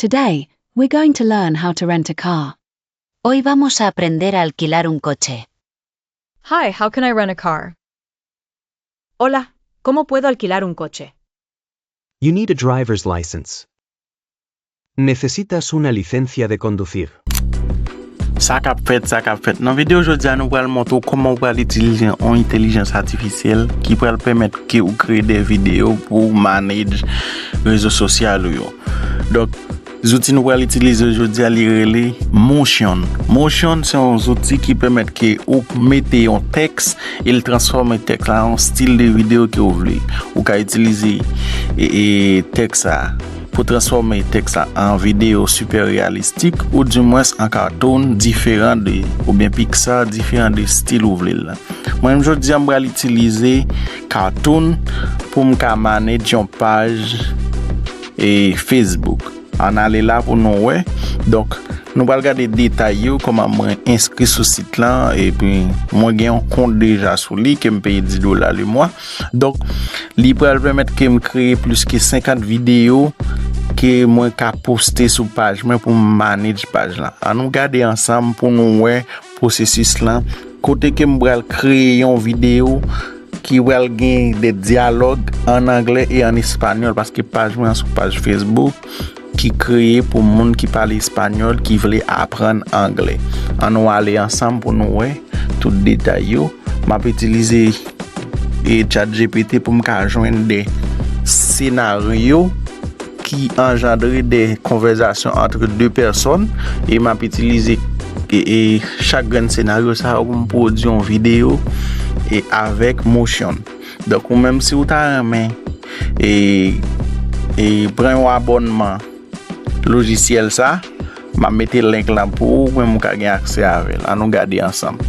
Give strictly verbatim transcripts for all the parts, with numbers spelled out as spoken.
Today, we're going to learn how to rent a car. Hoy vamos a aprender a alquilar un coche. Hi, how can I rent a car? Hola, ¿cómo puedo alquilar un coche? You need a driver's license. Necesitas una licencia de conducir. Sa k ap fèt, sa k ap fèt. Nan videyo jodi a, nou pral montre w kòman w pral itilize yon entèlijans atifisyèl ki pral pèmèt ke ou kreye de videyo pou w manage rezo sosyal ou yo. Donk, zouti nou pral itilize jodi a, li rele Motion. Motion se yon zouti ki pèmèt ke ou mete yon tèks e l transfòme tèks la an yon stil de videyo ke ou vle. Ou ka itilize e, e, tèks sa pou transfòme tèks la an videyo sipè reyalistik oudimwens an cartoon diferan de oubyen Pixar diferan de stil ou vle l la. Mwen menm jodi a m pral itilize cartoon pou m ka manage yon paj e Facebook. Ann ale la pou nou wè. Donk, nou pral gade detay yo kòman mwen enskri sou sit lan epi mwen gen yon kont deja sou li ke m peye dis dola le mwa. Donk, li pral pèmèt ke m kreye plis ke senkant videyo ke mwen ka poste sou paj mwen pou m manage paj lan. Ann nou gade ansanm pou nou wè pwosesis lan kote ke m pral kreye yon videyo ki pral gen de dyalòg an anglè e an espanyòl paske paj mwen an se yon paj Facebook ki kreye pou moun ki pale espanyòl ki vle aprann anglè. Ann nou ale ansanm pou nou wè tout detay yo. M ap itilize e ChatGPT pou m ka jwenn de senaryo ki anjandre de konvèzasyon antre de pèsòn e m ap itilize e, e chak grenn senaryo sa yo pou m pwodui yon videyo e avèk Motion. Donk ou menm si ou ta renmen e, e pran yon abònman lojisyèl sa, m ap mete link lan pou ou, ou menm ou ka gen aksè avè l. Ann nou gade ansanm.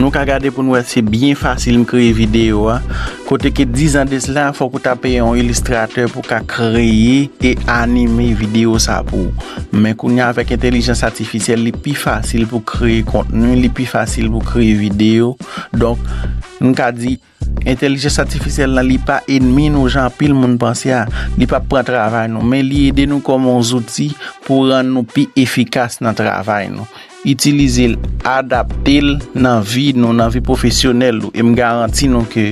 Nou ka gade pou n wè se byen fasil m kreye videyo a. Kote ke diz an de sila, fòk ou ta peye yon ilistratè pou ka kreye e anime videyo sa pou ou. Men kounye a avèk entèlijans atifisyèl, li pi fasil pou kreye kontni, li pi fasil pou kreye videyo. Donk, nou ka di, entèlijans atifisyèl lan, li pa ènmi nou jan anpil moun panse a. Li p ap pran travay nou, men li ede nou kòm yon zouti pou rann nou pi efikas nan travay nou. Itilize l, adapte l nan vi nou, nan vi pwofesyonèl ou. E m garanti nou ke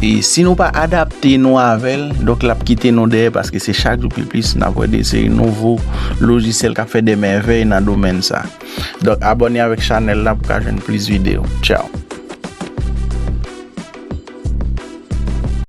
e si nou pa adapte nou avè l, donk l ap kite nou dèyè, paske se chak jou pi plis n ap wè de seri nouvo lojisyèl k ap fè de mèvèy nan domèn sa. Donk, abòne avèk chanèl la pou ka jwenn plis videyo. Tchao!